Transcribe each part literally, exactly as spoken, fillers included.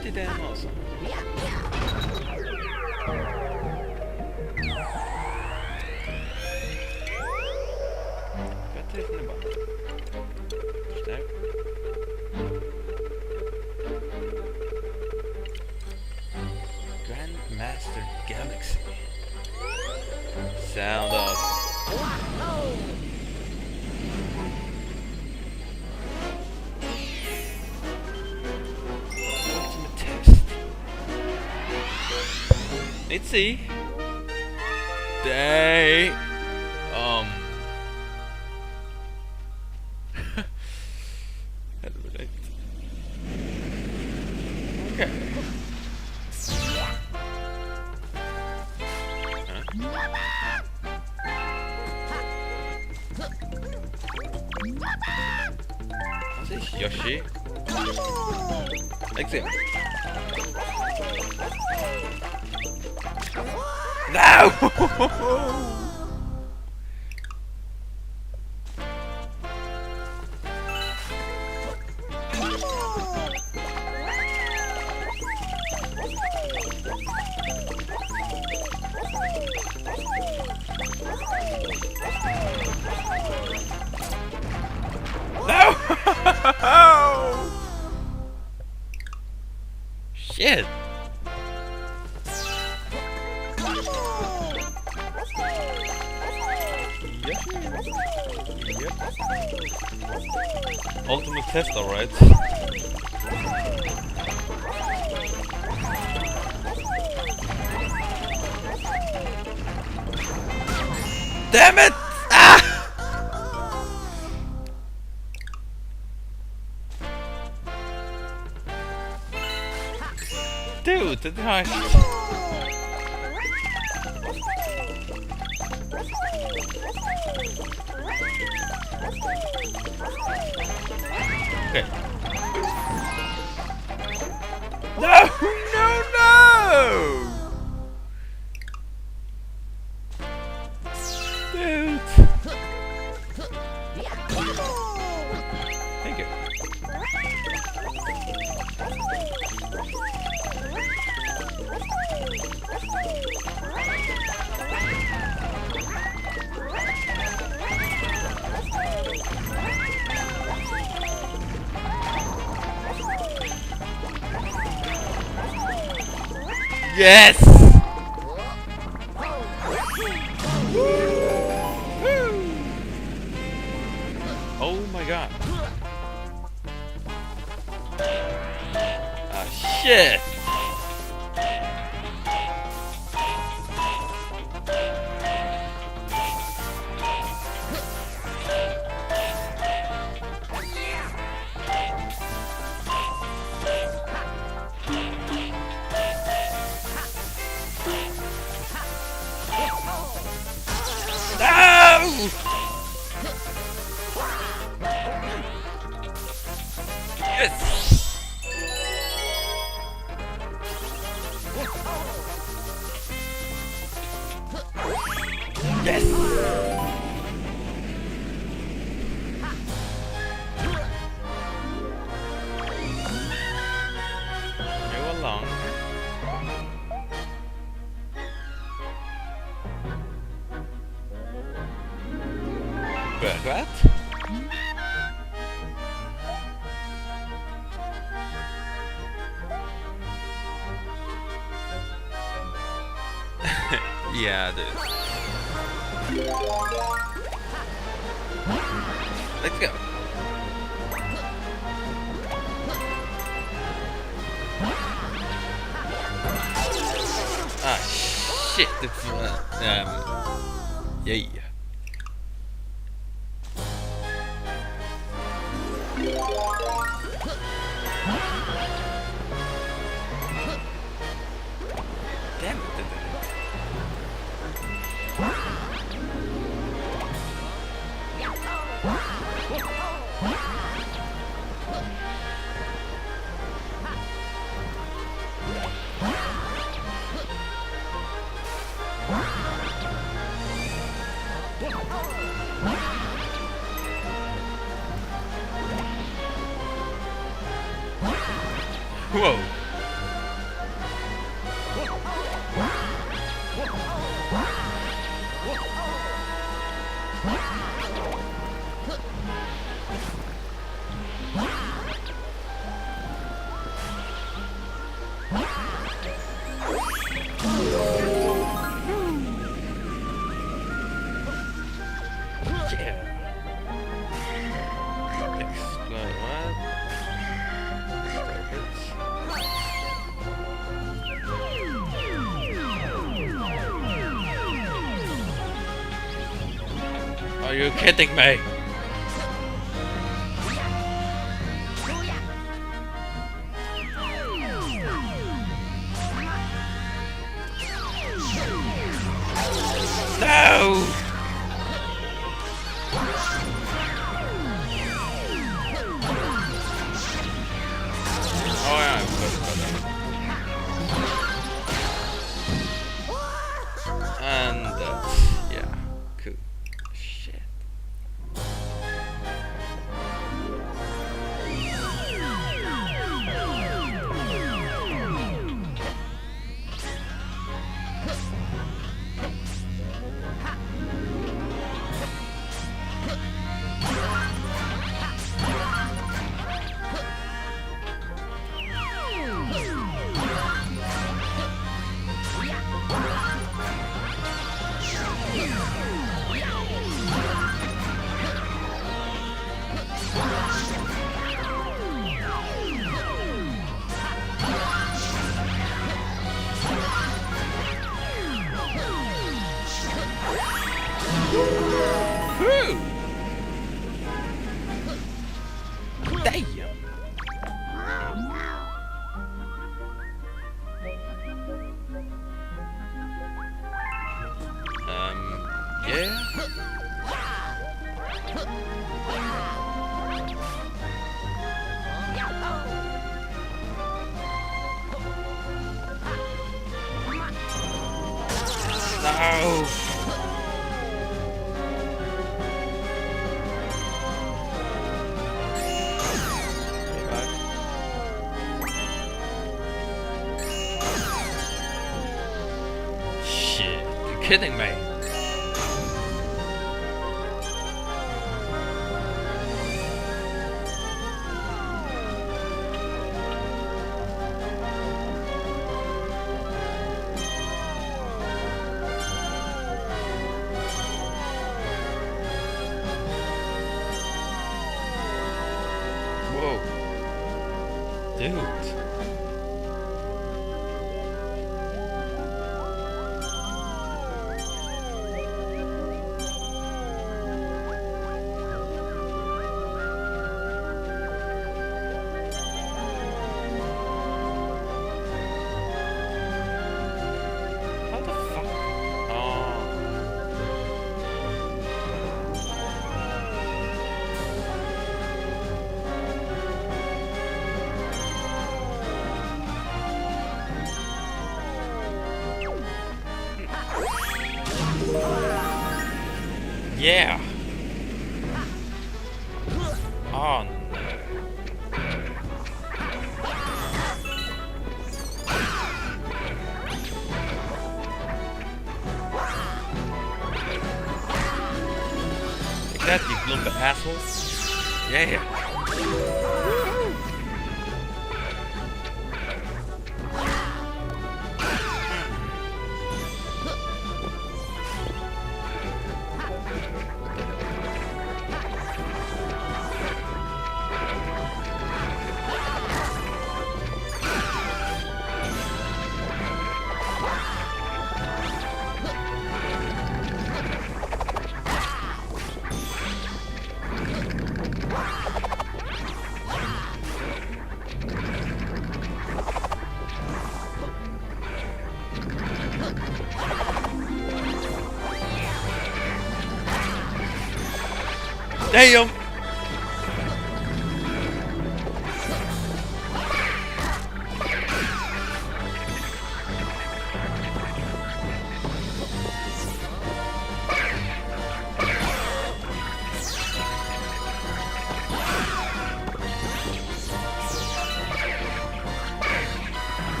Rætt í tað, altso. Hvat er tað fyri bann? Sterk. Grandmaster Galaxy. Sound off. Ultimate test. Let's see. Dang. Um. Helvete. Okay. Hæ? Hvat sigur Yoshi? Let's see. No! No! Shit! Ultimate test, alright. Damn it! Ah! Dude, det har jeg ikke. Okay. No, no, no! Dude. Thank you. Yes! Oh my god. Ah, shit! No! Yes! Yes! Move along. Hvat? Yeah, dude. Let's go. Ah, shit. It's, uh, um, yeah. Damn it. Wow. You kidding me? No! Oh yeah, of course, of course. And that's, yeah, cool. Shit. Damn! Um, yeah. No. Shit, you kidding me? Wow. Dude. What the fuck? Oh. Yeah. Oh no. Take that, you lump of assholes. Yeah. Damn!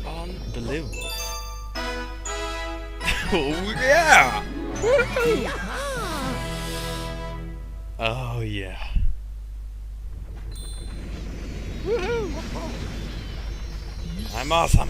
Unbelievable. Oh yeah! Woohoo! Oh yeah. Woohoo! I'm awesome.